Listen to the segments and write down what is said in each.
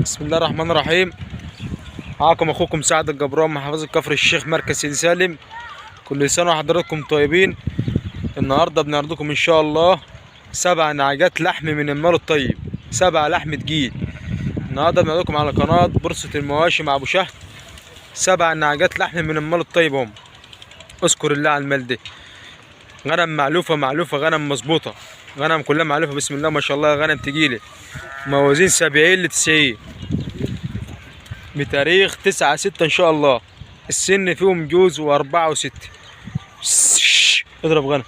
بسم الله الرحمن الرحيم. معاكم اخوكم سعد الجبران، محافظة كفر الشيخ، مركز سيدي سالم. كل سنة وحضراتكم طيبين. النهاردة بنعرض لكم ان شاء الله 7 نعجات لحم من المال الطيب، 7 لحم تجيل. النهاردة بنعرض لكم على قناة بورصة المواشي مع ابو شهد 7 نعجات لحم من المال الطيب. هم اذكر الله على المال ده. غنم معلوفة معلوفة، غنم مظبوطة، غنم كلها معلوفة بسم الله ما شاء الله، غنم تجيلة، موازين 70 ل90، بتاريخ 9/6 ان شاء الله. السن فيهم جوز و4 و6. اضرب غنم.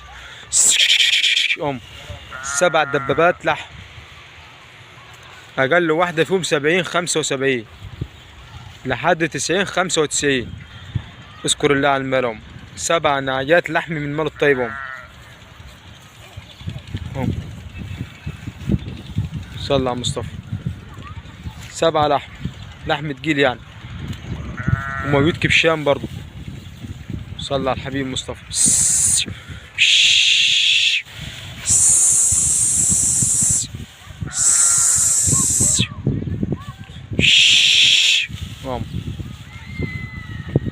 7 دبابات لحم، اقل واحدة فيهم 70 75 لحد 90 95. اذكر الله على المال. 7 نعجات لحم من مال الطيب. هم صلى على مصطفى. 7 لحم، لحم تقيل يعني، وموجود كبشان برضو. صلى على الحبيب مصطفى.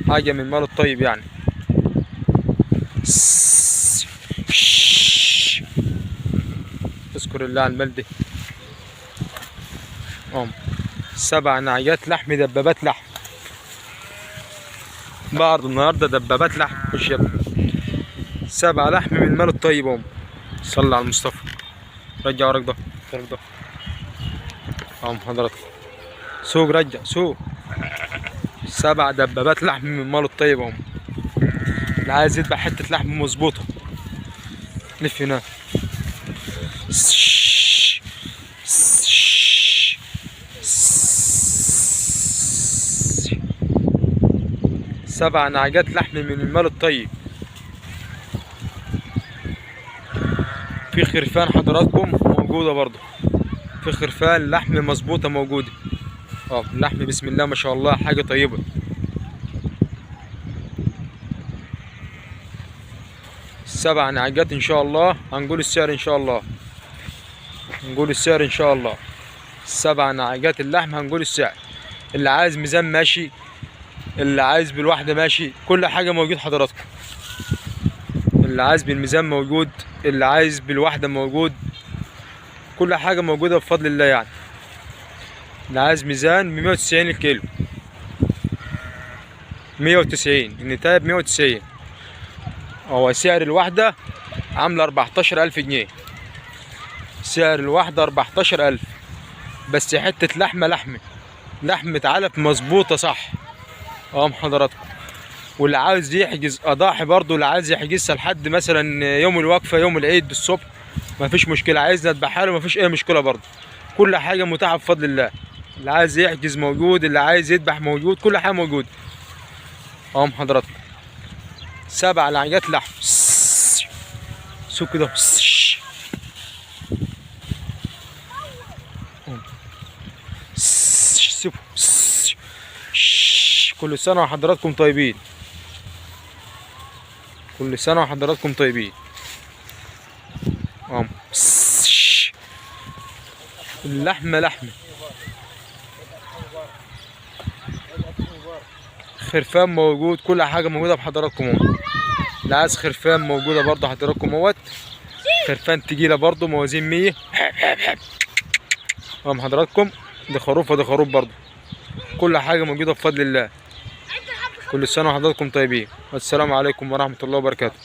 حاجة من مال الطيب يعني. اذكر الله على المال ده. 7 نعجات لحم، دبابات لحم. بعرض النهارده دبابات لحم. خش يا ابني. 7 لحم من المال الطيب. صلى على المصطفى. رجع وراك ده، وراك ده. حضرتك سوق، رجع سوق. 7 دبابات لحم من المال الطيب. اللي عايز يذبح حتة لحم مظبوطة لف هنا. 7 نعجات لحم من المال الطيب. في خرفان حضراتكم موجودة برضو، في خرفان لحم مظبوطة موجودة. اللحم بسم الله ما شاء الله حاجة طيبة. 7 نعجات ان شاء الله. هنقول السعر ان شاء الله، هنقول السعر ان شاء الله. 7 نعجات اللحم هنقول السعر. اللي عايز ميزان ماشي، اللي عايز بالواحدة ماشي، كل حاجة موجود حضراتكم. اللي عايز بالميزان موجود، اللي عايز بالواحدة موجود، كل حاجة موجودة بفضل الله يعني. اللي عايز ميزان ب190 الكيلو، 190 النتاية ب190. هو سعر الواحدة عاملة 14,000 جنيه، سعر الواحدة 14,000. بس حتة لحمة، لحمة لحمة علف مظبوطة صح. حضراتكم. واللي عاوز يحجز اضاحي برضو، اللي عايز يحجزها لحد مثلا يوم الوقفة، يوم العيد بالصبح، مفيش مشكلة. عايز نذبحها له مفيش اي مشكلة برضو. كل حاجة متاحة بفضل الله. اللي عايز يحجز موجود، اللي عايز يذبح موجود، كل حاجة موجود. حضراتكم. 7 لعجات لحم. سوق كده. سيبوا. كل سنة وحضراتكم طيبين، كل سنة وحضراتكم طيبين. اللحمة لحمة. خرفان موجود، كل حاجة موجودة بحضراتكم اهو. اللي عايز خرفان موجودة برضه حضراتكم اهوت. خرفان تجيلة برضه موازين 100. حضراتكم. دي خروف ودي خروف برضه. كل حاجة موجودة بفضل الله. كل سنة وحضراتكم طيبين. والسلام عليكم ورحمة الله وبركاته.